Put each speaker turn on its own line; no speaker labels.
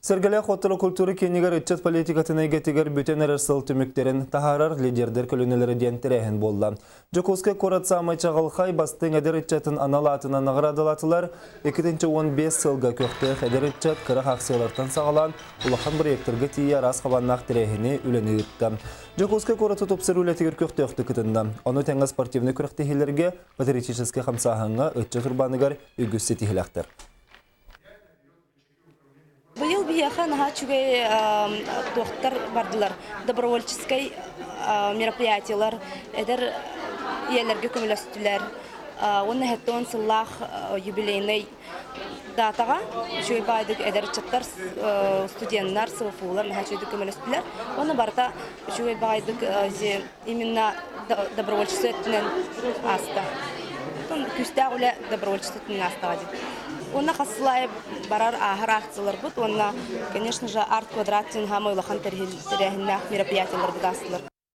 Сэргэлээх хотторо культура киинигэр ыччат политикатын эйгэтигэр бүтэн эрэр сыл түмүктэрин таһаарар лидердэр көлүөнэлэрэ диэн тэрээһин буолла. Дьокуускай куорат саамай чаҕылхай бастыҥ эдэр ыччатын анал аатынан наҕараадалаатылар. 2015 сылга көхтөөх эдэр ыччат кыра акциялартан саҕалаан улахан бырайыактарга тиийэ араас хабааннаах тэрээһини үлэни ыытта. Дьокуускай куораты тупсарыы үлэтигэр көхтөөхтүк кытынна. Ону тэҥэ спортивнай күрэхтэһиилэргэ патриотическай хамсааһыҥҥа ыччат урбааныгар үгүс ситиһилэхтэр.
Быйыл биһиэхэ наһаа үчүгэй туохтар бардылар. Добровольческай мероприятиелар эдэр ийэлэргэ көмөлөстүлэр. Уонна 70 сыллаах юбилейнай датаҕа үчүгэй баайдык эдэр ыччаттар, студеннар, СВФУлар наһаа үчүгэйдик көмөлөстүлэр. Уонна барыта үчүгэй баайдык именно добровольчество өттүнэн ааста. Күүстээх үлэ добровольчество өттүнэн аастаҕа дии. Уонна хас сыл аайы барар ааһар акцияларбыт уонна, конечно же, арт квадрат диэн хаамай улахан тэрээһиннээх мероприятиеларбыт аастылар.